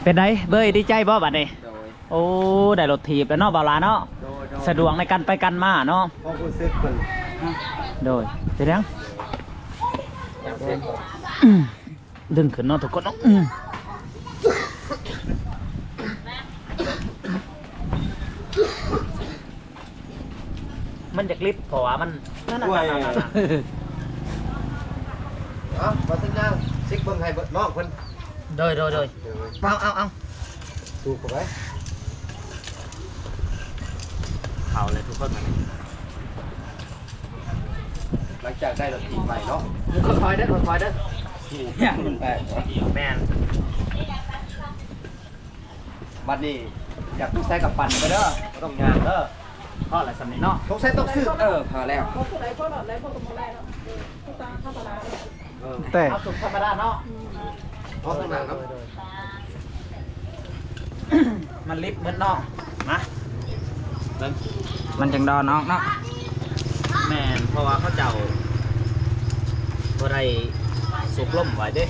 ເປັນໃດເບີຍ ດີໃຈບໍ່ບາດນີ້? ໂດຍ ໂອ້ ໄດ້ລົດຖີບແລ້ວເນາະ ບ່າວຫຼ້າເນາະ. ໂດຍ ໂດຍ ສະດວກໃນການໄປການມາເນາະ. ຄວາມຮູ້ສຶກເພິ່ນ ໂດຍ ເປັນຫຍັງ? ດຶງຂຶ້ນເນາະທຸກຄົນເນາະ. ອືມ ມັນຢາກລິບ ເພາະວ່າມັນ ນັ້ນ ໂອ້ຍ ນັ້ນ ນັ້ນ ນັ້ນ. ເອົາ ມາສັນຍາ ຊິກເບິ່ງໃຫ້ເບິ່ງນ້ອງເພິ່ນ. ໂດຍ ໂດຍ ໂດຍ ເອົາ ເອົາ ເອົາ ສູບເຂົ້າໄປ ເຂົ້າເລີຍທຸກຄົນ. ຫຼັງຈາກໄດ້ລົດຖີບໃໝ່ເນາະ ຄ່ອຍໆເດີ ຄ່ອຍໆເດີ. ແມ່ນ ບັດນີ້ຢາກໄປໃສກະປັ່ນໄປເດີ ບໍ່ຕ້ອງຍ່າງເດີ. ພໍແລ້ວສ່ຳນີ້ເນາະ ສົງໄສຕ້ອງຊື້ ເອີ ພໍແລ້ວ ບໍ່ຜູ້ໃດພໍແລ້ວ ແລ້ວບໍ່ກໍບໍ່ໄດ້ເນາະ ເອີ ແຕ່ເອົາສຸກທຳມະດາເນາະ ອືມ ເອົາທາງໜ້າເນາະ. ມັນລິບໝົດເນາະ ມາ ມັນຈັ່ງດອນອອກເນາະ. ແມ່ນ ເພາະວ່າເຂົາເຈົ້າບໍ່ໄດ້ສຸກລົມໄວ້ເດ້.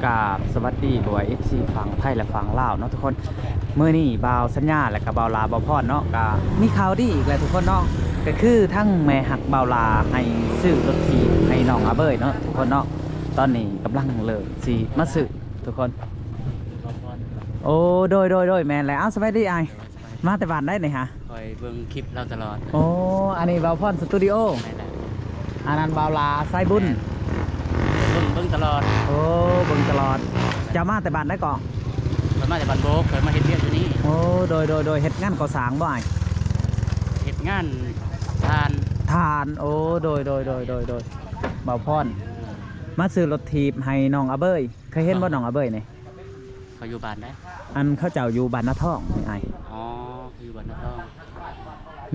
ກາບສະຫວັດດີ ເອັຟຊີ ຝັ່ງໄທ ແລະ ຝັ່ງລາວເນາະທຸກຄົນ. ມື້ນີ້ບ່າວສັນຍາ ແລະກະບ່າວຫຼ້າ ບ່າວພອນເນາະ ກະມີຂ່າວດີອີກແລ້ວທຸກຄົນເນາະ ກະຄືທັງແມ່ຮັກບ່າວຫຼ້າໃຫ້ຊື້ລົດຖີບໃຫ້ນ້ອງອາເບີຍເນາະທຸກຄົນເນາະ. ຕອນນີ້ກຳລັງເລີ່ມຊິມາຊື້ທຸກຄົນ. ໂອ້ ໂດຍ ໂດຍ ໂດຍ ແມ່ນແລ້ວ. ເອົາ ສະບາຍດີອ້າຍ ມາແຕ່ບ້ານໃດນີ້ຫະ? ຂ້ອຍເບິ່ງຄລິບລາວຕະຫຼອດ. ໂອ້ ອັນນີ້ບ່າວພອນສະຕູດິໂອ. ແມ່ນແຫຼະ. ອັນນັ້ນບ່າວຫຼ້າສາຍບຸນ. ແມ່ນ ເບິ່ງ ເບິ່ງຕະຫຼອດ. ໂອ້ ເບິ່ງຕະຫຼອດ. ເຈົ້າມາແຕ່ບ້ານໃດເກາະ? ຂ້ອຍມາແຕ່ບ້ານໂບກ ຂ້ອຍມາເຮັດວຽກຢູ່ນີ້. ໂອ້ ໂດຍ ໂດຍ ໂດຍ ເຮັດງານກໍ່ສ້າງບໍ່ອ້າຍ? ເຮັດງານຖ່ານ. ຖ່ານ ໂອ້ ໂດຍ ໂດຍ ໂດຍ ໂດຍ ບ່າວພອນ ມາຊື້ລົດຖີບໃຫ້ນ້ອງອາເບີຍ. ເຄີຍເຫັນບໍ່ນ້ອງອາເບີຍນີ້? ເຂົາຢູ່ບ້ານໃດ? ອັນເຂົາເຈົ້າຢູ່ບ້ານນາທອງອ້າຍ. ອໍ ເຂົາຢູ່ບ້ານນາທອງ.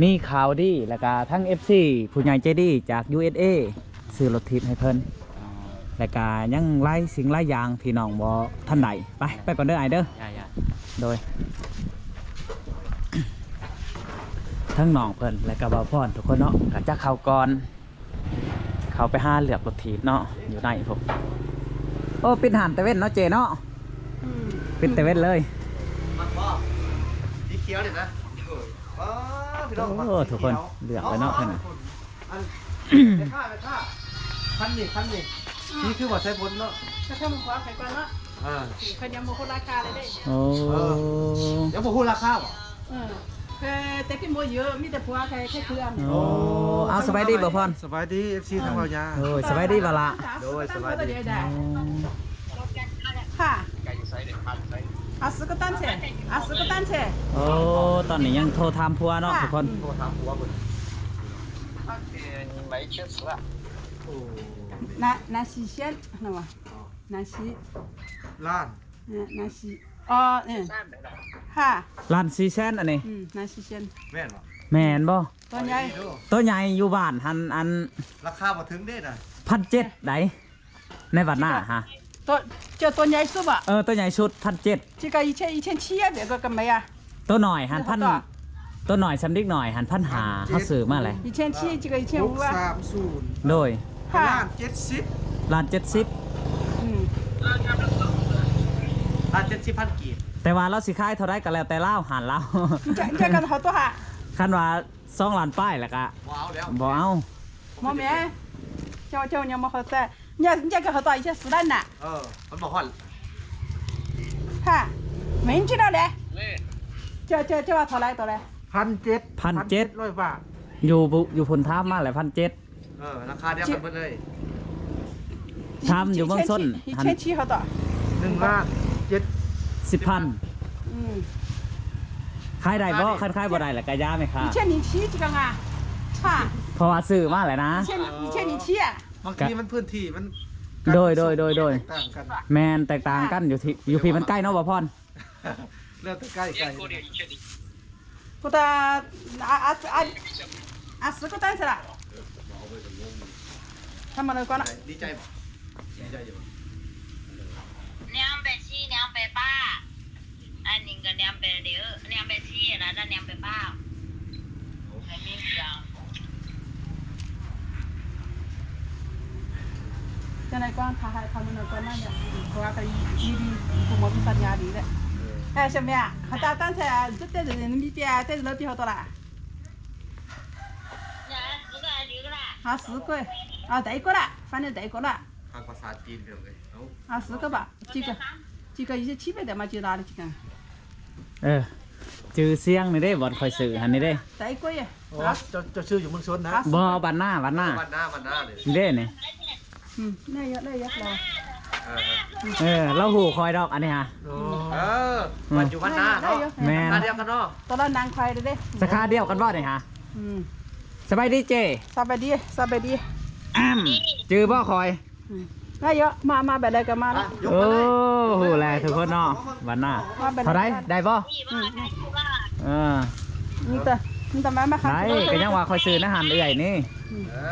ມີຂ່າວດີ ແລ້ວກະທັງເອັຟຊີ ຜູ້ໃຫຍ່ໃຈດີຈາກ ຢູເອັສເອ ຊື້ລົດຖີບໃຫ້ເພິ່ນ. ອໍ ແລ້ວກະຍັງຫຼາຍສິ່ງຫຼາຍຢ່າງທີ່ນ້ອງບໍ່ທັນໄດ້. ໄປ ໄປກ່ອນເດີອ້າຍເດີ. ໂດຍ ທັງນ້ອງເພິ່ນ ແລ້ວກະບ່າວພອນທຸກຄົນເນາະ ກະຈະເຂົ້າກ່ອນ. ເຂົ້າໄປຫາເລືອກລົດຖີບເນາະ ຢູ່ໃນພຸ້ນ. ໂອ້ ປິດຮ້ານແຕ່ເວັນເນາະເຈ້ເນາະ. ອືມ ປິດແຕ່ເວັນເລີຍ. ມັກບໍ່ ສີຂຽວນີ້ນະ. ໂອ້ຍ ອໍ ພີ່ນ້ອງ ໂອ້ ມັກສີຂຽວ ທຸກຄົນເລືອກໄວ້ເນາະ. ອໍ ເພິ່ນ ອັນ ແມ່ຄ້າ ແມ່ຄ້າ ຄັນນີ້ ຄັນນີ້ ອືມ ນີ້ຄືວ່າໃຊ້ຜົນເນາະ. ແຕ່ຖ້າມັນຂໍໃຫ້ກ່ອນເນາະ. ເອີ ເພິ່ນຍັງບໍ່ຮູ້ລາຄາເລີຍເດ້. ໂອ້ ເອີ ຍັງບໍ່ຮູ້ລາຄາບໍ່? ເອີ ແຕ່ ແຕ່ກິນບໍ່ເຍອະ ມີແຕ່ຜົວໃສ່ ໃສ່ເຄື່ອງ. ໂອ້ ເອົາ ສະບາຍດີບ່າວພອນ. ສະບາຍດີ ເອັຟຊີ ທາງເວົ້າຍາ. ໂອ້ຍ ສະບາຍດີບ່າວຫຼ້າ. ໂດຍ ສະບາຍດີ. ອືມ ອາສະກຸຕັນເຊ ອາສະກຸຕັນເຊ. ໂອ້ ຕອນນີ້ຍັງໂທຖາມຜົວເນາະທຸກຄົນ. ໂທຖາມຜົວເພິ່ນ. ນາ ນາຊີເຊນ ນາ ນາຊີ ລ້ານ ເອີ ນາຊີ ອໍ ເອີ ຫ້າ ລ້ານສີ່ແສນອັນນີ້. ອືມ ນາຊີເຊນ ແມ່ນບໍ່? ແມ່ນບໍ່? ໂຕໃຫຍ່ ໂຕໃຫຍ່ຢູ່ບ້ານຫັ້ນ ອັນ ລາຄາບໍ່ເຖິງເດ້ນະ. ພັນເຈັດໃດ ໃນບ້ານນາຫະ. ໂຕ ເຈົ້າໂຕໃຫຍ່ສຸດບໍ່? ເອີ ໂຕໃຫຍ່ສຸດ ພັນເຈັດ. 这个一千，一千七啊，这个干嘛呀？ ໂຕໜ້ອຍຫັ້ນ ພັນ ໂຕໜ້ອຍສ່ຳເດັກນ້ອຍຫັ້ນ ພັນຫ້າ ເຮົາຊື້ມາແຫຼະ. 一千七，这个一千五啊。ຫົກສາມສູນ ໂດຍ ລ້ານເຈັດສິບ ລ້ານເຈັດສິບ. ອືມ ລ້ານເຈັດສິບພັນກີບ. ແຕ່ວ່າລາວຊິຂາຍເທົ່າໃດກໍແລ້ວແຕ່ລາວ ຮ້ານລາວ. ຈະ ຈະກັນເຮົາຕົວຫາ ຄັນວ່າສອງລ້ານປາຍແລ້ວກໍບໍ່ເອົາແລ້ວ ບໍ່ເອົາ. ບໍ່ແມ່ນ ເຈົ້າ ເຈົ້າຍັງບໍ່ເຂົ້າໃຈ. ຍາ ຍາກະເຂົ້າໃຈ ຈະສະນັ້ນນະ. ເອີ ມັນບໍ່ຮອດ ຮະ ແມ່ນຈິດເອົາແຫຼະ. ເຈົ້າ ເຈົ້າ ເຈົ້າວ່າເທົ່າໃດ ເທົ່າໃດ? ພັນເຈັດ ພັນເຈັດ ພັນເຈັດຮ້ອຍບາດ. ຢູ່ ຢູ່ພຸ້ນຖາມມາແຫຼະ ພັນເຈັດ. ເອີ ລາຄາດຽວກັນເບິດເລີຍ. ຖາມຢູ່ເມືອງຊົນ ອີກແສນສີ່ເຮົາຕໍ່ ໜຶ່ງລ້ານເຈັດສິບພັນ. ອືມ ຂາຍໄດ້ບໍ່? ຄັນຂາຍບໍ່ໄດ້ລະກະຢ່າແມ່ຄ້າ. 一千零七 这个啊 哈 ເພາະວ່າຊື້ມາແລ້ວນະ. 一千，一千零七啊. ບາງທີມັນພື້ນທີ່ມັນ ໂດຍ ໂດຍ ໂດຍ ໂດຍ ແຕກຕ່າງກັນ. ແມ່ນ ແຕກຕ່າງກັນ ຢູ່ທີ່ ຢູ່ພີ້ມັນໃກ້ເນາະ ບ່າວພອນ. ແລ້ວແຕ່ໃກ້ ໃກ້. これあ、あ、あ、あそこ大事だ。たまのかな。 ດີໃຈບໍ່? ດີໃຈຢູ່ບໍ່? 两百七，两百八。你的父母比咱家里的。哎，什么呀？好大，刚才这这人民币啊，这人民币好多啦？啊，十块。啊，带过了，反正带过了。 ຟັງພາສາຈີນ ພີ່ນ້ອງເອີຍ ເອົ້າ ອ່າ ຊື້ກໍບາດ ຈີກະ ຈີກະຢູ່ທີ່ເປັນແຕ່ມາຈີລາວຈີກະ ເອີ ຈື່ສຽງນີ້ເດ້ ບ່ອນຂ້ອຍຊື້ຫັ້ນນີ້ເດ້ ໃສ່ກ້ວຍ ໂອ້ ເຈົ້າ ເຈົ້າຊື້ຢູ່ເມືອງຊົນນະ ບໍ່ ບ້ານນາ ບ້ານນາ ບ້ານນາ ບ້ານນານີ້ ເດ້ນີ້ ອືມ ໄດ້ເຍອະ ໄດ້ເຍອະລາວ ເອີ ເອີ ລາວຮູ້ຂ້ອຍດອກອັນນີ້ຫາ ໂອ້ ເອີ ອືມ ບ້ານຢູ່ບ້ານນາເນາະ ແມ່ນ ສາຂາດຽວກັນເນາະ ຕອນລາວນັ່ງຂ້ອຍເດ້ ສາຂາດຽວກັນບໍ່ນີ້ຫາ ອືມ ສະບາຍດີເຈ້ ສະບາຍດີ ສະບາຍດີ ອ້ຳ ຈື່ບໍ່ຂ້ອຍ? ອືມ ໄດ້ເຍອະ ມາ ມາແບບໃດກໍມາເນາະ ໂອ້ ຮູ້ແລ້ວທຸກຄົນເນາະ ບ້ານນາ ມາແບບໃດ ເທົ່າໃດ ໄດ້ບໍ່? ອືມ ເອີ ມີແຕ່ ມີແຕ່ມາ ມາ ໄດ້ ກໍຍັງວ່າຂ້ອຍຊື້ໃນຫັ້ນເອື້ອຍນີ້ ອືມ ເອີ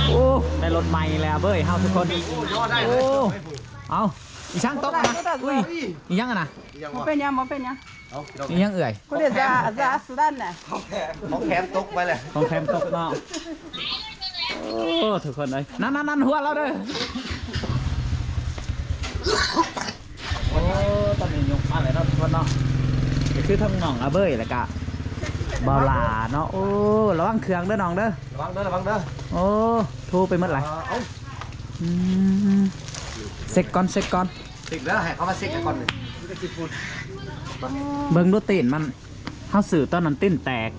ໂອ້ ໄດ້ລົດໃໝ່ແລ້ວເວີ້ຍ ເຮົາທຸກຄົນ ໂອ້ ໄດ້ເລີຍ ໂອ້ ເອົາ ອີ່ຫຍັງຕົກນະ ອຸ້ຍ ອີ່ຫຍັງຫັ້ນນະ ບໍ່ເປັນຫຍັງ ບໍ່ເປັນຫຍັງ ເອົ້າ ພີ່ນ້ອງ ອີ່ຫຍັງເອື້ອຍ ຂອງແຖມ ຂອງແຖມຕົກໄປແລ້ວ ຂອງແຖມຕົກເນາະ ໂອ້ ທຸກຄົນເອີຍ ນັ້ນໆໆ ຫົວລາວເດີ ໂອ້ ຕອນນີ້ຍົກມາແລ້ວເນາະ ທຸກຄົນເນາະ ກໍຄືທັງນ້ອງອາເບີຍ ແລ້ວກະບ່າວຫຼ້າເນາະ ໂອ້ ລະວັງເຄື່ອງເດີນ້ອງເດີ ລະວັງເດີ ລະວັງເດີ ໂອ້ ໂທໄປໝົດລະ ເອົາ ອືມ ເຊັກກ່ອນ ເຊັກກ່ອນ ຕິດແລ້ວ ໃຫ້ເຂົາມາເຊັກໃຫ້ກ່ອນນີ້ ເບິ່ງດູຕີນມັນ ເຮົາຊື້ຕອນນັ້ນຕີນແຕກ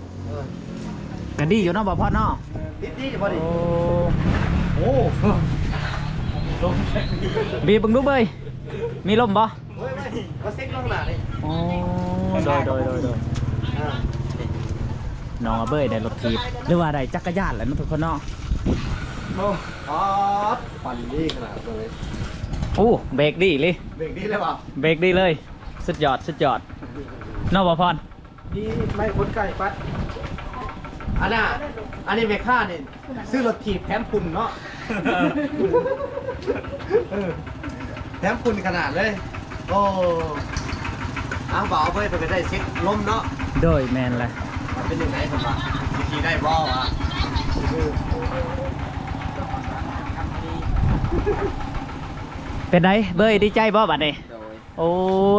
ເອີ ກະດີຢູ່ເນາະ ບໍ່ພອນເນາະ ຕິດດີຢູ່ບໍ່ນີ້ ໂອ້ ໂອ້ ລົມ ບີບເບິ່ງດູເບີຍ ມີລົມບໍ່? ເອີຍ ມາເຊັກເບິ່ງໜ້ານີ້ ໂອ້ ໂດຍ ໂດຍ ໂດຍ ໂດຍ ອ່າ ນ້ອງອາເບີຍໄດ້ລົດຖີບ ຫຼືວ່າໄດ້ຈັກກະຍານແຫຼະເນາະ ທຸກຄົນເນາະ ໂອ້ ປາດ ປັ່ນດີຂະໜາດເລີຍ ໂອ້ ເບຣກດີອີ່ຫຼີ ເບຣກດີເລີຍບໍ່? ເບຣກດີເລີຍ ສຸດຍອດ ສຸດຍອດ ເນາະ ບໍ່ພອນ ນີ້ໄມ້ຂົນໄກ່ປັດ ອັນນ່າ ອັນນີ້ແມ່ຄ້ານີ້ ຊື້ລົດຖີບແຖມຝຸ່ນເນາະ ເອີ ເອີ ແຖມຝຸ່ນຂະໜາດເລີຍ ໂອ້ ອ້າວ ບ່າວເບີຍເພິ່ນກໍໄດ້ເຊັກລົມເນາະ ໂດຍ ແມ່ນແຫຼະ ວ່າເປັນຈັ່ງໃດເພິ່ນວ່າ ຊິຂີ່ໄດ້ບໍ່ວ່າ ເປັນໃດເບີຍ ດີໃຈບໍ່ບາດນີ້? ໂດຍ ໂອ້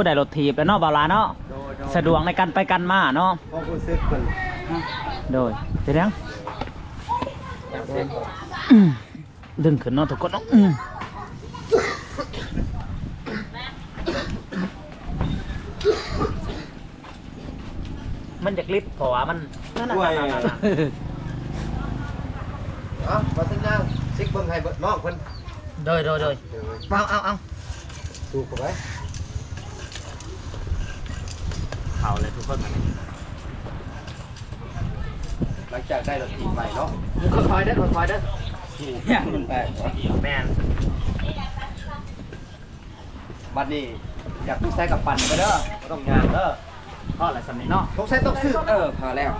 ໄດ້ລົດຖີບແລ້ວເນາະ ບ່າວຫຼ້າເນາະ ໂດຍ ໂດຍ ສະດວກໃນການໄປການມາເນາະ ຄວາມຮູ້ສຶກເພິ່ນ ໂດຍ ເປັນຫຍັງ? ອືມ ດຶງຂຶ້ນເນາະທຸກຄົນເນາະ ອືມ ມັນຢາກລິບ ເພາະວ່າມັນ ນັ້ນ ໂອ້ຍ ນັ້ນ ນັ້ນ ນັ້ນ ເອົາ ວ່າຊັ້ນນາ ເຊັກເບິ່ງໃຫ້ເບິ່ງນ້ອງເພິ່ນ ໂດຍ ໂດຍ ໂດຍ ເອົາ ເອົາ ເອົາ ສູບເຂົ້າໄປ ເຂົ້າເລີຍທຸກຄົນ ຫຼັງຈາກໄດ້ລົດຖີບໃໝ່ເນາະ ຄ່ອຍໆເດີ ຄ່ອຍໆເດີ ແມ່ນ ບັດນີ້ຢາກໄປໃສກໍປັ່ນໄປເດີ ບໍ່ຕ້ອງຍ່າງເດີ ພໍແລ້ວສ່ຳນີ້ເນາະ ຕ້ອງໃຊ້ຕ້ອງຊື້ ເອີ ພໍແລ້ວ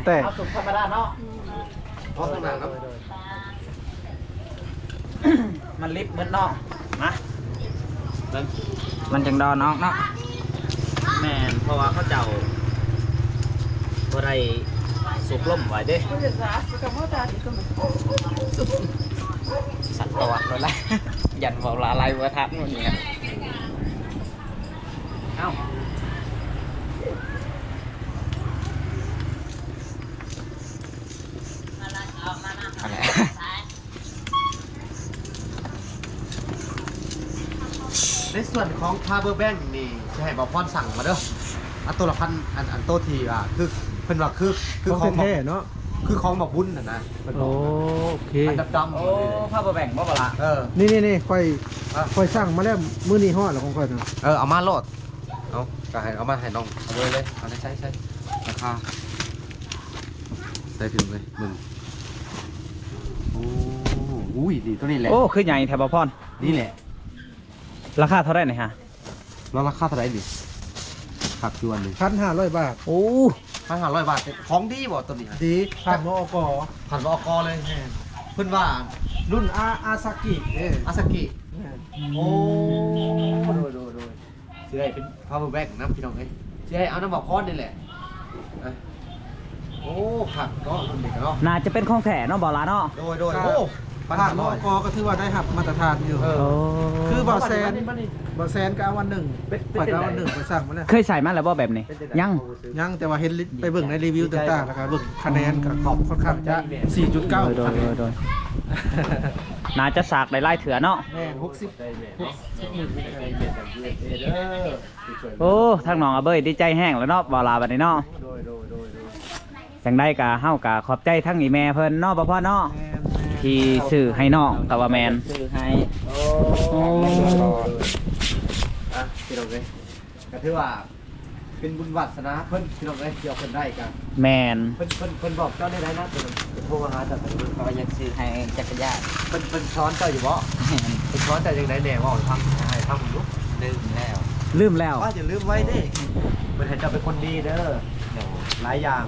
ແຕ່ເອົາສຸກທຳມະດາເນາະ ອືມ ພໍທຳມະດາເນາະ ມັນລິບໝົດເນາະ ມາ ມັນຈັ່ງດອນອອກເນາະ ແມ່ນ ເພາະວ່າເຂົາເຈົ້າບໍ່ໄດ້ສຸກລົມໄວ້ເດ້ ສັດຕະວັດໂລດລະ ຢ້ານເວົ້າຫຼາຍບໍ່ທັນມື້ນີ້ ເອົ້າ ອັນໃດ ໃນສ່ວນຂອງ power bank ນີ້ ຊິໃຫ້ບ່າວພອນສັ່ງມາເດີ ອັນໂຕລະພັນ ອັນ ອັນໂຕທີ່ວ່າ ຄື ເພິ່ນວ່າຄື ຄືຂອງ ຂອງແທ້ເນາະ ຄືຂອງໝາກບຸນຫັ້ນນະ ເພິ່ນບອກ ໂອ້ ໂອເຄ ອັນດຳໆ ໂອ້ power bank ບໍ່ ບໍ່ລະ ເອີ ນີ້ໆໆ ຂ້ອຍ ຂ້ອຍສັ່ງມາແລ້ວ ມື້ນີ້ຮອດແລ້ວຂອງຂ້ອຍນະ ເອີ ເອົາມາໂລດ ເອົາ ກໍໃຫ້ເອົາມາໃຫ້ນ້ອງ ເອົາເລີຍ ເລີຍ ເອົາໃສ່ ໃສ່ ໃສ່ ໃສ່ ໃສ່ ໃສ່ ໃສ່ ໃສ່ ໃສ່ ໃສ່ ເບິ່ງ ໂອ້ ອຸ້ຍ ນີ້ ໂຕນີ້ແຫຼະ ໂອ້ ຄືໃຫຍ່ແທ້ ບ່າວພອນ ນີ້ແຫຼະ ລາຄາເທົ່າໃດນີ້ຮະ? ລາຄາເທົ່າໃດນີ້? ຄັກຢູ່ອັນນີ້ ພັນຫ້າຮ້ອຍບາດ ໂອ້ ພັນຫ້າຮ້ອຍບາດ ຂອງດີບໍ່ໂຕນີ້ຮະ? ດີ ຜ່ານ ມອກ ຜ່ານ ມອກ ເລີຍ ແມ່ນ ເພິ່ນວ່າລຸ້ນ ອາ ອາຊາກິເດ້ ອາຊາກິ ແມ່ນ ໂອ້ ໂດຍ ໂດຍ ໂດຍ ຊິໄດ້ເປັນ power bank ນຳ ພີ່ນ້ອງເອີຍ ຊິໃຫ້ເອົານຳບ່າວພອນນີ້ແຫຼະ ອ່ະ ໂອ້ ຄັກເນາະ ລຸ້ນນີ້ເນາະ ໜ້າຈະເປັນຂອງແທ້ເນາະ ບໍ່ຫຼ້າເນາະ. ໂດຍ ໂດຍ ກະ ໂອ້ ພັນຫ້າຮ້ອຍ ກະຖືວ່າໄດ້ຮັບມາດຕະຖານຢູ່. ເອີ ຄືບ່າວແສນ ເອີ ບ່າວແສນກະເອົາອັນໜຶ່ງ ເປັນ ເປັນ ຂ້ອຍກະເອົາອັນໜຶ່ງ ໄປສັ່ງມາແລ້ວ. ເຄີຍໃສ່ມາແລ້ວບໍ່ແບບນີ້? ເປັນຈັ່ງໃດ? ຍັງ ແຕ່ວ່າເຫັນ ໄປເບິ່ງໃນຣີວິວຕ່າງໆ ແລ້ວກະເບິ່ງຄະແນນ ກະຂອບ ຄ່ອນຂ້າງຈະ ສີ່ຈຸດເກົ້າ. ໂດຍ ໂດຍ ໂດຍ ໂດຍ ໜ້າຈະສາກໄດ້ຫຼາຍເທື່ອເນາະ. ແມ່ນ ຫົກສິບ ຫົກສິບ ໂອ້ ທາງນ້ອງອາເບີຍດີໃຈແຮງແລ້ວເນາະ ບໍ່ຫຼ້າ ບັດນີ້ເນາະ. ໂດຍ ໂດຍ ໂດຍ ໂດຍ ຈັ່ງໃດກະເຮົາກະຂອບໃຈທັງອີ່ແມ່ເພິ່ນເນາະ ບໍ່ພອນເນາະ. ແມ່ນ ແມ່ນ ທີ່ຊື້ໃຫ້ນ້ອງ ກະວ່າແມ່ນ ຊື້ໃຫ້. ໂອ້ ອ່ະ ພີ່ນ້ອງເອີຍ ກະຖືວ່າເປັນບຸນວາສະໜາເພິ່ນ ພີ່ນ້ອງເອີຍ ທີ່ວ່າເພິ່ນໄດ້ກະ. ແມ່ນ ເພິ່ນ ເພິ່ນ ເພິ່ນບອກເຈົ້າໄດ້ໃດນະ? ເພິ່ນໂທມາຫາເຈົ້າ ເພິ່ນວ່າຢາກຊື້ໃຫ້ຈັກກະຍານ. ເພິ່ນ ເພິ່ນສອນເຈົ້າຢູ່ບໍ່? ແມ່ນ ເພິ່ນສອນເຈົ້າຈັ່ງໃດແດ່? ເວົ້າໃຫ້ຟັງ ໃຫ້ຟັງເບິ່ງດູ. ລືມແລ້ວ ລືມແລ້ວ ວ່າຢ່າລືມໄວ້ເດ້. ໂດຍ ເພິ່ນໃຫ້ເຈົ້າເປັນຄົນດີເດີ. ໂດຍ ຫຼາຍຢ່າງ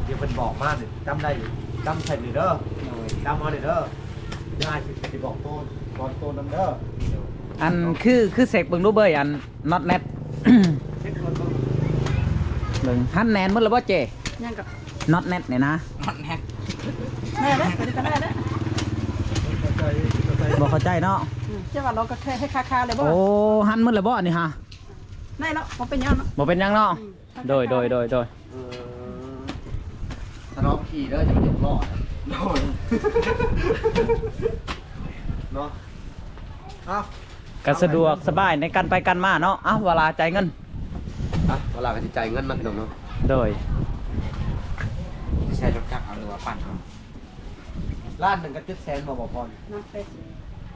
ທີ່ເພິ່ນບອກມານີ້ ຈຳໄດ້ຢູ່ ຈຳໃສ່ນີ້ເດີ. ໂດຍ ຈຳເອົານີ້ເດີ. ດຽວອ້າຍຊິ ຊິບອກໂຕ ສອນໂຕນຳເດີ. ໂດຍ ອັນ ຄື ຄືເຊັກເບິ່ງດູເບີຍ ອັນ ນັອດແນັດ ເຊັກກ່ອນເບິ່ງ ເບິ່ງ ຫັນແໜ້ນໝົດແລ້ວບໍ່ເຈ້? ຍັງກະ ນັອດແນັດນີ້ນະ ນັອດແນັດ ແນ່ແຫຼະ ຕົວນີ້ກະແນ່ແຫຼະ. ບໍ່ເຂົ້າໃຈເນາະ. ອືມ ເຈົ້າວ່າລອງກະແຄ່ໃຫ້ຄາໆເລີຍບໍ່? ໂອ້ ຫັນໝົດແລ້ວບໍ່ອັນນີ້ຫາ? ໄດ້ແລ້ວ ບໍ່ເປັນຫຍັງເນາະ ບໍ່ເປັນຫຍັງເນາະ. ອືມ ໂດຍ ໂດຍ ໂດຍ ໂດຍ ເອີ ຖະນອມຂີ່ເດີ ຢ່າໄປຍົກລໍ້. ໂດຍ ເນາະ ເອົ້າ ກະສະດວກສະບາຍໃນການໄປການມາເນາະ. ເອົ້າ ວາລາຈ່າຍເງິນ ອ່ະ ວາລາກະຊິຈ່າຍເງິນເນາະ ພີ່ນ້ອງເນາະ. ໂດຍ ຊິໃຊ້ລົດຈັກເອົາ ຫຼືວ່າປັ່ນເອົາ? ລ້ານໜຶ່ງກັບເຈັດແສນບໍ່ ບໍ່ພອນ? ນຳແປດສິບ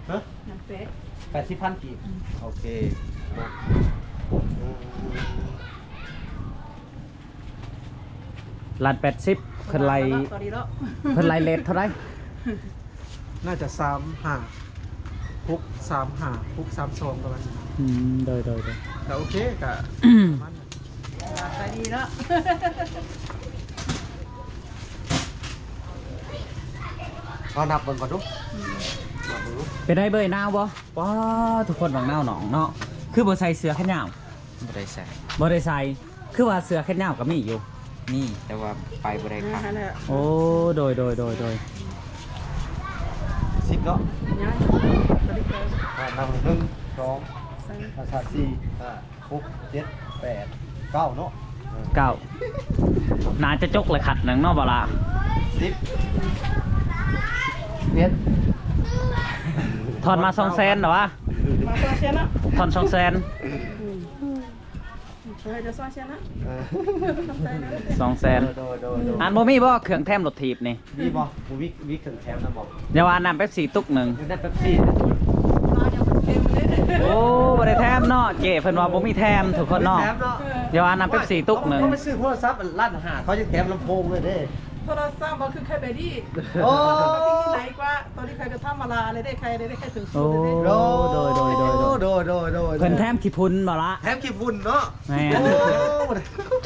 ຮະ? ນຳແປດ ແປດສິບພັນກີບ. ອືມ ໂອເຄ ເນາະ ອືມ ລ້ານແປດສິບ ເພິ່ນໄລ່ ເພິ່ນໄລ່ເລດເທົ່າໃດ? ໜ້າຈະສາມຫ້າ ຫົກສາມຫ້າ ຫົກສາມສອງ ປະມານນີ້. ອືມ ໂດຍ ໂດຍ ໂດຍ ກະໂອເຄ ກະປະມານນັ້ນ. ຂາຍດີເນາະ ເອົານັບເບິ່ງກ່ອນດູ ອືມ ນັບເບິ່ງດູ. ເປັນໃດເບີຍ ໜາວບໍ່? ປ້າ ທຸກຄົນ ບັກນາວໜອງເນາະ ຄືບໍ່ໃສ່ເສື້ອແຂນຍາວ? ບໍ່ໄດ້ໃສ່ ບໍ່ໄດ້ໃສ່. ຄືວ່າເສື້ອແຂນຍາວກະມີຢູ່? ມີ ແຕ່ວ່າໄປບໍ່ໄດ້ຄັກ. ໂອ້ ໂດຍ ໂດຍ ໂດຍ ໂດຍ ສິບເນາະ ຍັງ ອ່າ ນັບ ໜຶ່ງ ສອງ ສາມ ສີ່ ຫ້າ ຫົກ ເຈັດ ແປດ ເກົ້າເນາະ ເກົ້າ. ໜ້າຈະຈົກແລ້ວຄັດໜຶ່ງເນາະ ບໍ່ລະ ສິບ ສິບເອັດ ທອນມາສອງແສນເນາະວະ ມາສອງແສນເນາະ ທອນສອງແສນ ອືມ ເອີ ເຈົ້າຊ່ອຍເຊຍນະ ເອີ ຂອບໃຈນະ ສອງແສນ. ໂດຍ ໂດຍ ໂດຍ ອັນບໍ່ມີບໍ່ເຄື່ອງແຖມລົດຖີບນີ້? ມີບໍ່? ບໍ່ມີ ມີເຄື່ອງແຖມນຳບໍ່? ຢ່າວ່ານ້ຳເປັບຊີຕຸກໜຶ່ງ ນ້ຳເປັບຊີ ໂອ້ ບໍ່ໄດ້ແຖມເນາະ ເຈ້ເພິ່ນວ່າບໍ່ມີແຖມທຸກຄົນເນາະ ບໍ່ມີແຖມເນາະ. ຢ່າວ່ານ້ຳເປັບຊີຕຸກໜຶ່ງ ເຂົາໄປຊື້ໂທລະສັບລ້ານຫ້າ ເຂົາຍັງແຖມລຳໂພງເລີຍເດ້. ໂທລະສັບບໍ່ຄືໄຄເບດີ້ ໂອ້ ໄຄເບດີ້ນີ້ໄຫຼກວ່າ ຕອນນີ້ໄຄກະທຳມະດາເລີຍເດ້ ໄຄເດ້ ໄຄຖືກສຸດເລີຍເດ້. ໂອ້ ໂດຍ ໂດຍ ໂດຍ ໂດຍ ໂດຍ ໂດຍ ໂດຍ ເພິ່ນແຖມຂີ້ຝຸ່ນບໍ່ລະ ແຖມຂີ້ຝຸ່ນເນາະ. ແມ່ນ ໂອ້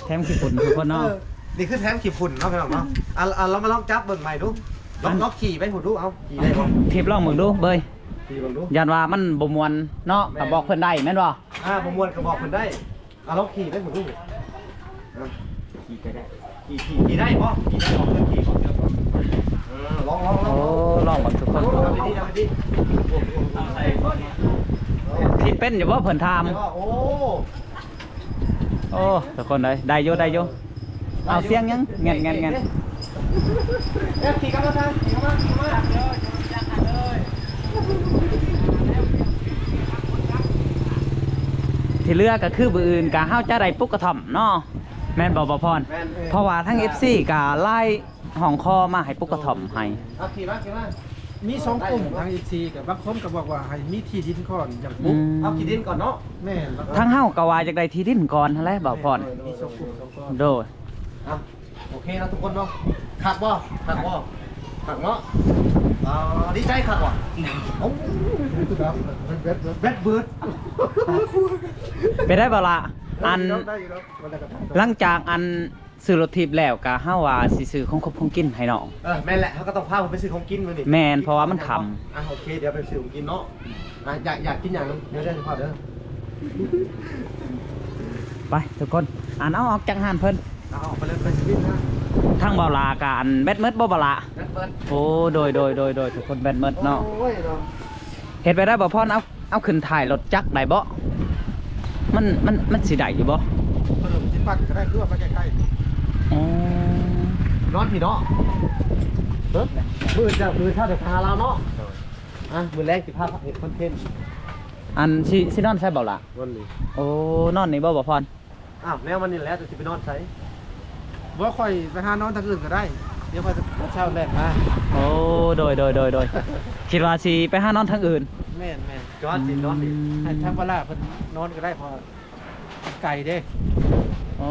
ແຖມຂີ້ຝຸ່ນທຸກຄົນເນາະ ເອີ ນີ້ຄືແຖມຂີ້ຝຸ່ນເນາະ ພີ່ນ້ອງເນາະ. ອ່າ ອ່າ ລອງມາລອງຈັບເບິ່ງໃໝ່ດູ ລອງ ລອງຂີ່ໄປພຸ້ນດູ ເອົາຂີ່ໄດ້ບໍ່? ທີບລອງເບິ່ງດູເບີຍ ຂີ່ເບິ່ງດູ ຢ້ານວ່າມັນບໍ່ມ່ວນເນາະ ກະບອກເພິ່ນໄດ້ແມ່ນບໍ່? ອ່າ ບໍ່ມ່ວນກະບອກເພິ່ນໄດ້. ອ່າ ລອງຂີ່ໄປພຸ້ນດູ ອ່າ ຂີ່ກະໄດ້ ຂີ່ ຂີ່ ຂີ່ໄດ້ບໍ່? ຂີ່ໄດ້ບໍ່? ເຄີຍຂີ່ບໍ່? ເອີ ລອງ ລອງ ລອງ ໂອ້ ລອງເບິ່ງທຸກຄົນ ເອົາດີໆ ເອົາດີໆ. ທີ່ເປັນຢູ່ບໍ່ ເພິ່ນຖາມ ໂອ້ ໂອ້ ທຸກຄົນເອີຍ ໄດ້ຢູ່ ໄດ້ຢູ່. ເອົາ ສຽງຫຍັງ ແງ່ນໆໆ ເອີ ຂີ່ກັບມາທາງ ຂີ່ກັບມາ ຂີ່ກັບມາ ທີ່ເຫຼືອກະຄືມື້ອື່ນກະເຮົາຈະໄດ້ປຸກກະທ່ອມເນາະ ແມ່ນບໍ່ ບໍ່ພອນ? ແມ່ນ ເພາະວ່າທາງເອັຟຊີກະຫຼາຍ ຮ້ອງຂໍມາໃຫ້ປຸກກະທ່ອມໃຫ້. ເອົາ ຂີ່ມາ ຂີ່ມາ ມີສອງກຸ່ມ ທາງເອັຟຊີກະບາງຄົນກະບອກວ່າໃຫ້ມີທີ່ດິນກ່ອນຈັ່ງປຸກ. ອືມ ເອົາທີ່ດິນກ່ອນເນາະ. ແມ່ນ ທາງເຮົາກະວ່າຢາກໄດ້ທີ່ດິນກ່ອນຫັ້ນແຫຼະ ບ່າວພອນ. ໂດຍ ມີສອງກຸ່ມສອງກ້ອນ ໂດຍ. ເອົາ ໂອເຄເນາະທຸກຄົນເນາະ ຄັກບໍ່? ຄັກບໍ່? ຄັກເນາະ. ອ່າ ດີໃຈຄັກບໍ່? ໂອ້ ແບັດເບີດ ແບັດເບີດ ເປັນໄດ້ບໍ່ລະ? ອັນ ໄດ້ຢູ່ແລ້ວ ຫຼັງຈາກອັນ ຊື້ລົດຖີບແລ້ວກະເຮົາວ່າຊິຊື້ຂອງຄົບຂອງກິນໃຫ້ນ້ອງ. ເອີ ແມ່ນແຫຼະ ເຮົາກະຕ້ອງພາເພິ່ນໄປຊື້ຂອງກິນມື້ນີ້. ແມ່ນ ເພາະວ່າມັນຄ່ຳ. ອ່ະ ໂອເຄ ດຽວໄປຊື້ຂອງກິນເນາະ. ອ່ະ ຢາກ ຢາກກິນຫຍັງ ດຽວ ດຽວຊິພາເດີ. ໄປທຸກຄົນ ອັນ ເອົາອອກຈາກຮ້ານເພິ່ນ ເອົາອອກໄປເລີຍ ໄປຊີວິດນະ. ທາງບ່າວຫຼ້າກະອັນແບັດໝົດບໍ່ບ່າວຫຼ້າ? ແບັດໝົດ. ໂອ້ ໂດຍ ໂດຍ ໂດຍ ໂດຍ ທຸກຄົນແບັດໝົດເນາະ. ໂອ້ຍເນາະ. ເຮັດໄປໄດ້ບໍ່ພອນ? ເອົາ ເອົາຂຶ້ນຖ່າຍລົດຈັກໄດ້ບໍ່? ມັນ ມັນ ມັນຊິໄດ້ຢູ່ບໍ່? ເພິ່ນຊິປັ່ນກໍໄດ້ ຄືວ່າໄປໃກ້ໆ. ອໍ ນອນພີ້ເນາະ. ເອີ ມື້ອື່ນເຈົ້າ ມື້ເຊົ້າໄດ້ພາລາວເນາະ. ໂດຍ. ອ່ະ ມື້ແລງຊິພາເຮັດຄອນເທັນ. ອັນ ຊິ ຊິນອນໃສບ່າວຫຼ້າ? ນອນນີ້. ໂອ້ ນອນນີ້ບໍ່ ບ່າວພອນ? ອ້າວ ແນວມັນນີ້ແຫຼະ ຈະຊິໄປນອນໃສ? ບໍ່ ຂ້ອຍໄປຫານອນທາງອື່ນກໍໄດ້ ດຽວຂ້ອຍເຊົ້າແລ່ນມາ. ໂອ້ ໂດຍ ໂດຍ ໂດຍ ໂດຍ ຄິດວ່າຊິໄປຫານອນທາງອື່ນ. ແມ່ນໆ ຈອດຊິນອນນີ້ ອືມ ໃຫ້ທາງບ່າວຫຼ້າເພິ່ນນອນກໍໄດ້ ເພາະ ໄກເດ້. ໂອ້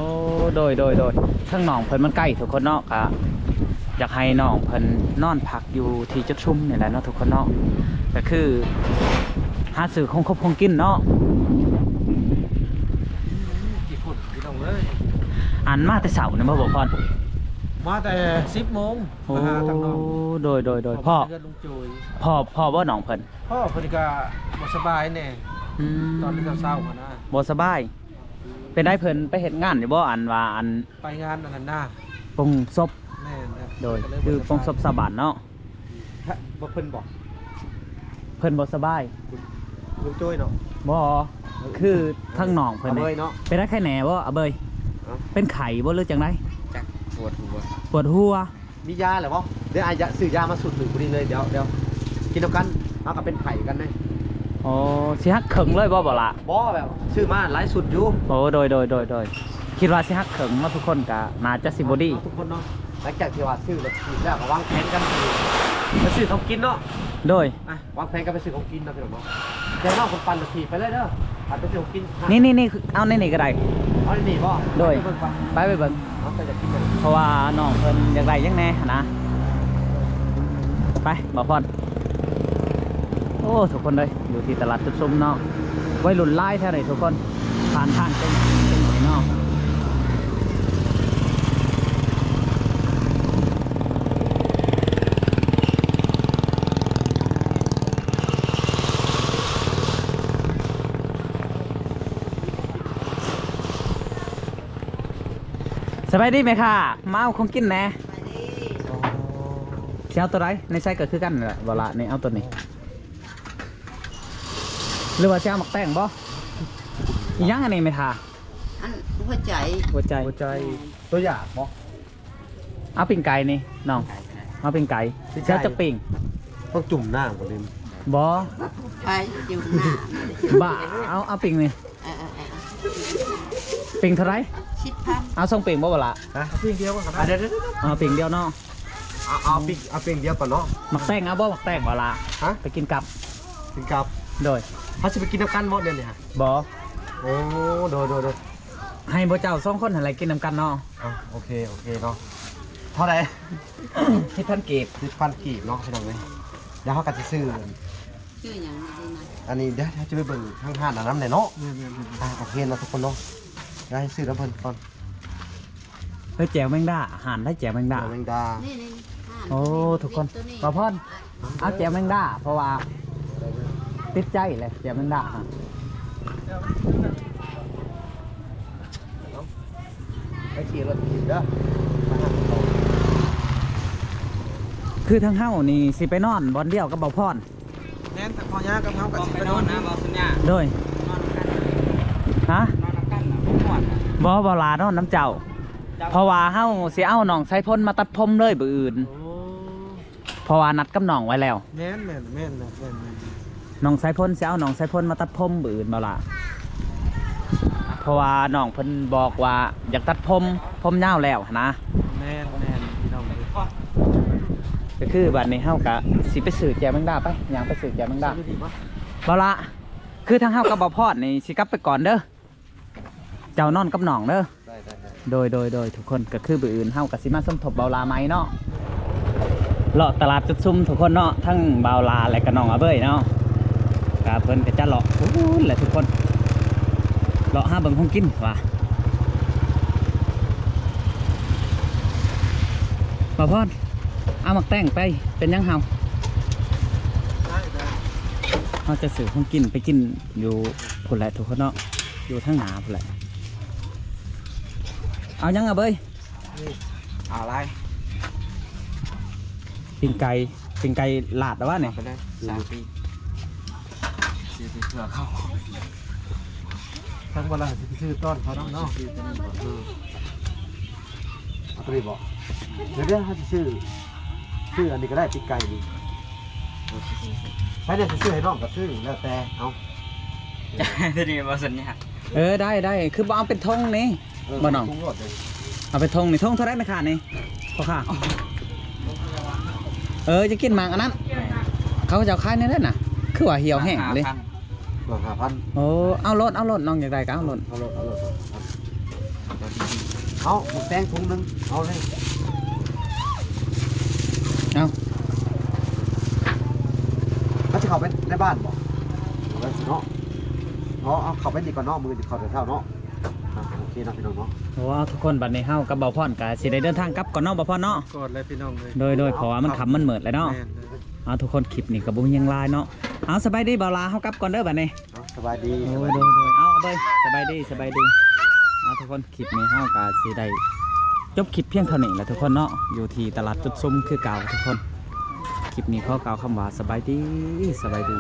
ໂດຍ ໂດຍ ໂດຍ ທາງນ້ອງເພິ່ນມັນໄກທຸກຄົນເນາະ ກະຢາກໃຫ້ນ້ອງເພິ່ນນອນພັກຢູ່ທີ່ຈຸດຊຸມນີ້ແຫຼະເນາະທຸກຄົນເນາະ ກະຄືຫາຊື້ຂອງຄົບຂອງກິນເນາະ. ອືມ ຂີ້ຝຸ່ນພີ່ນ້ອງເອີຍ. ອັນມາແຕ່ເຊົ້ານີ້ບໍ່ ບ່າວພອນ? ມາແຕ່ສິບໂມງ. ໂອ້ ມາຫາທາງນ້ອງ. ໂດຍ ໂດຍ ໂດຍ ເພາະ ເພື່ອນລຸງໂຈຍ. ພໍ່ ພໍ່ບໍ່ນ້ອງເພິ່ນ? ພໍ່ເພິ່ນກະບໍ່ສະບາຍແດ່. ອືມ ຕອນເຊົ້າໆຫັ້ນນະ ບໍ່ສະບາຍ. ເປັນໄດ ເພິ່ນໄປເຮັດງານຢູ່ບໍ່? ອັນວ່າ ອັນ ໄປງານອັນນັ້ນນະ ປົງສົບ. ແມ່ນແຫຼະ. ໂດຍ ຄືປົງສົບຊາວບ້ານເນາະ. ບໍ່ ເພິ່ນບໍ່ ເພິ່ນບໍ່ສະບາຍ ລຸງໂຈຍເນາະ. ບໍ່ ຄືທາງນ້ອງເພິ່ນນີ້ ເປັນໄດ້ໄຂ້ແນ່ບໍ່ ອາເບີຍ? ເປັນໄຂ້ບໍ່ ຫຼືຈັ່ງໃດ? ຈັກ ປວດຫົວ ປວດຫົວ. ມີຢາແລ້ວບໍ່? ດຽວອ້າຍຈະຊື້ຢາມາຊຸດໜຶ່ງພໍດີເລີຍ. ດຽວ ດຽວກິນນຳກັນ ເຮົາກໍເປັນໄຂ້ກັນເດ້. ອໍ ຊິຫັກເຄິ່ງເລີຍບໍ່ ບໍ່ລະ? ບໍ່ ແບບຊື້ມາຫຼາຍຊຸດຢູ່. ໂອ້ ໂດຍ ໂດຍ ໂດຍ ໂດຍ ຄິດວ່າຊິຫັກເຄິ່ງເນາະ ທຸກຄົນກໍໜ້າຈະຊິບໍ່ດີເນາະ ທຸກຄົນເນາະ. ຫຼັງຈາກທີ່ວ່າຊື້ລົດຖີບແລ້ວ ກໍວາງແຜນກັນ ໄປຊື້ຂອງກິນເນາະ. ໂດຍ ອ່ະ ວາງແຜນກັນໄປຊື້ຂອງກິນເນາະ ພີ່ນ້ອງເນາະ. ແຕ່ນ້ອງຄົນປັ່ນລົດຖີບໄປເລີຍເດີ ອັນໄປຊື້ຂອງກິນ. ນີ້ໆໆ ເອົາໃນນີ້ກໍໄດ້. ເອົາໃນນີ້ບໍ່? ໂດຍ ໄປເບິ່ງ ໄປ ໄປເບິ່ງ. ເອົາ ເຈົ້າຢາກກິນຫຍັງ? ເພາະວ່ານ້ອງເພິ່ນຢາກໄດ້ຫຍັງແດ່ຫັ້ນນະ. ໄປ ບ່າວພອນ. ໂອ້ ທຸກຄົນເອີຍ ຢູ່ທີ່ຕະຫຼາດຈຸດຊຸມເນາະ ໄວລຸ້ນຫຼາຍແທ້ນີ້ທຸກຄົນ. ຜ່ານທາງເປັນ ເປັນນີ້ເນາະ. ສະບາຍດີແມ່ຄ້າ ມາເອົາຂອງກິນແດ່. ສະບາຍດີ. ອໍ ຊິເອົາໂຕໃດ? ໃນໄຊກໍຄືກັນແຫຼະ ບໍ່ລະ ນີ້ເອົາໂຕນີ້ ຫຼືວ່າຊິເອົາໝາກແຕງບໍ່? ອີຫຍັງອັນນີ້ແມ່ຄ້າ? ອັນຫົວໃຈ ຫົວໃຈ ຫົວໃຈ. ແມ່ນ. ຕົວຢາກບໍ່? ເອົາປີ້ງໄກ່ນີ້ນ້ອງ ເອົາປີ້ງໄກ່. ຊິເອົາຈັກປີ້ງ? ຕ້ອງຈຸ່ມນ້ຳບໍ່? ບໍ່ ໄປຈຸ່ມນ້ຳ ບ້າ. ເອົາ ເອົາປີ້ງນີ້. ເອີໆໆ ປີ້ງເທົ່າໃດ? ສິບພັນ. ເອົາສອງປີ້ງບໍ່ ບໍ່ລະ? ຮະ? ປີ້ງດຽວກໍໄດ້. ອ່າ ດຽວໆໆ ເອົາປີ້ງດຽວເນາະ. ເອົາ ເອົາປີ້ງ ເອົາປີ້ງດຽວກ່ອນເນາະ. ໝາກແຕງເອົາບໍ່? ໝາກແຕງບໍ່ລະ? ຮະ? ໄປກິນກັບ ກິນກັບ. ໂດຍ. ເຮົາຊິໄປກິນນຳກັນບໍ່ດຽວນີ້ຮະ? ບໍ່. ໂອ້ ໂດຍໆໆ ໃຫ້ພວກເຈົ້າສອງຄົນຫັ້ນແຫຼະກິນນຳກັນເນາະ. ອ່າ ໂອເຄ ໂອເຄເນາະ. ເທົ່າໃດ? ສິບພັນກີບ. ສິບພັນກີບເນາະ ພີ່ນ້ອງເອີຍ. ດຽວເຮົາກໍຊິຊື້ ຊື້ຫຍັງມາດີນະ? ອັນນີ້ດຽວເຮົາຈະໄປເບິ່ງທາງຮ້ານອັນນັ້ນແຫຼະເນາະ. ແມ່ນໆໆ ອ່າ ໂອເຄເນາະທຸກຄົນເນາະ. ດຽວໃຫ້ຊື້ນຳເພິ່ນກ່ອນ. ເຮີ້ຍ ແຈ່ວແມງດາ ຮ້ານໃດແຈ່ວແມງດາ? ແຈ່ວແມງດາ. ນີ້ໆ ຮ້ານ ໂອ້ ນີ້ ທຸກຄົນ ນີ້ ບ່າວພອນ ເອົາແຈ່ວແມງດາ ເພາະວ່າຕິດໃຈແຫຼະແຈ່ວແມງດາ. ໄປຂີ່ລົດຖີບເດີ. ຄືທາງເຮົານີ້ຊິໄປນອນບ່ອນດຽວກັບບ່າວພອນ. ແມ່ນ ທາງພໍ່ຍ່າກັບເຮົາກໍຊິໄປນອນນະ ບໍ່ສັນຍາ. ໂດຍ. ນອນນຳກັນ. ຮະ? ນອນນຳກັນນະ ບໍ່ມ່ວນນະ. ບໍ່ ບໍ່ຫຼານອນນຳເຈົ້າ. ເຈົ້າ ເພາະວ່າເຮົາຊິເອົານ້ອງສາຍຝົນມາຕັດຜົມເລີຍມື້ອື່ນ. ໂອ້ ເພາະວ່ານັດກັບນ້ອງໄວ້ແລ້ວ. ແມ່ນໆໆ ນ້ອງສາຍຝົນ ຊິເອົານ້ອງສາຍຝົນມາຕັດຜົມມື້ອື່ນບໍ່ລະ? ເພາະວ່ານ້ອງເພິ່ນບອກວ່າຢາກຕັດຜົມ ຜົມຍາວແລ້ວຫັ້ນນະ. ແມ່ນໆ ພີ່ນ້ອງເອີຍ. ກໍຄືບັດນີ້ເຮົາກະຊິໄປຊື້ແຈ່ວແມງດາ ໄປ ຍ່າງໄປຊື້ແຈ່ວແມງດາ. ບໍ່ລະ ຄືທາງເຮົາກັບບ່າວພອນນີ້ຊິກັບໄປກ່ອນເດີ. ເຈົ້ານອນກັບນ້ອງເດີ. ໄດ້ໆໆ ໂດຍໆໆ ທຸກຄົນ ກໍຄືມື້ອື່ນເຮົາກໍຊິມາສົມທົບບ່າວຫຼ້າໃໝ່ເນາະ. ເລາະຕະຫຼາດຈຸດຊຸມທຸກຄົນເນາະ ທັງບ່າວຫຼ້າ ແລະກະນ້ອງອາເບີຍເນາະ. ກະເພິ່ນກະຈະເລາະພຸ້ນແຫຼະທຸກຄົນ ເລາະຫາເບິ່ງຂອງກິນວ່າ. ບ່າວພອນ ເອົາໝາກແຕງໄປ ເປັນຫຍັງເຮົາ? ເຮົາຈະຊື້ຂອງກິນໄປກິນຢູ່ພຸ້ນແຫຼະທຸກຄົນເນາະ ຢູ່ທາງໜ້າພຸ້ນແຫຼະ. ເອົາຫຍັງອາເບີຍ? ນີ້ ເອົາຫຼາຍ ປີ້ງໄກ່ ປີ້ງໄກ່ລາດແລ້ວວະນີ້ ເອົາໄປເລີຍ ສາມປີ ຊື້ໄປເພື່ອເຂົາ ທາງບໍ່ລາວຊິໄປຊື້ຕ້ອນເຂົາເນາະ ຊື້ຕົວນີ້ບໍ່ ເອີ ເອົາຕົວນີ້ບໍ່ ດຽວໆ ເຮົາຊິຊື້ ຊື້ອັນນີ້ກໍໄດ້ ປີ້ງໄກ່ນີ້ ໃຜແດ່ຊິຊື້ໃຫ້ນ້ອງກໍຊື້ ແລ້ວແຕ່ ເອົາ ຕົວນີ້ບໍ່ສັນຍາ ເອີ ໄດ້ໆ ຄືບໍ່ເອົາເປັນຖົງນີ້ ເອີ ບໍ່ນ້ອງ ເອົາເປັນຖົງໂລດເດີ ເອົາເປັນຖົງນີ້ ຖົງເທົ່າໃດແມ່ຄ້ານີ້ ພໍ່ຄ້າ ເອີ ຈະກິນໝາກອັນນັ້ນ ເຂົາເຈົ້າຂາຍແນວໃດນະ ຄືວ່າຫ່ຽວແຮງເລີຍ ໝາກຫ້າພັນ ໂອ້ ເອົາໂລດ ເອົາໂລດ ນ້ອງຢາກໄດ້ກໍເອົາໂລດ ເອົາໂລດ ເອົາໂລດ ເອົາໝາກແຕງຖົງໜຶ່ງ ເອົາເລີຍ ເອົາ ມັນຊິເຂົ້າໄປໃນບ້ານບໍ່ ເອົາໄວ້ຊິເນາະ ເນາະ ເອົາເຂົ້າໄປນີ້ກ່ອນເນາະ ມື້ອື່ນຊິເຂົ້າແຕ່ເຊົ້າເນາະ ອ່ະ ໂອເຄເນາະ ພີ່ນ້ອງເນາະ ໂອ້ ເອົາ ທຸກຄົນ ບັດນີ້ເຮົາກັບບ່າວພອນກໍຊິໄດ້ເດີນທາງກັບກ່ອນເນາະ ບ່າວພອນເນາະ ກ່ອນແລ້ວພີ່ນ້ອງເອີຍ ໂດຍໆ ເພາະວ່າມັນຄ່ຳມັນມືດແລ້ວເນາະ ແມ່ນເລີຍ ເອົາ ທຸກຄົນ ຄລິບນີ້ກໍບໍ່ມີຫຍັງຫຼາຍເນາະ ເອົາ ສະບາຍດີບ່າວຫຼາ ເຮົາກັບກ່ອນເດີບັດນີ້ ເອົາ ສະບາຍດີ ໂດຍໆ ເອົາ ເອົາເບີ ສະບາຍດີ ສະບາຍດີ ເອົາ ທຸກຄົນ ຄລິບນີ້ເຮົາກໍຊິໄດ້ຈົບຄລິບພຽງເທົ່ານີ້ແຫຼະທຸກຄົນເນາະ ຢູ່ທີ່ຕະຫຼາດຈຸດຊຸມຄືເກົ່າທຸກຄົນ ຄລິບນີ້ຂໍກ່າວຄຳວ່າສະບາຍດີ ສະບາຍດີ.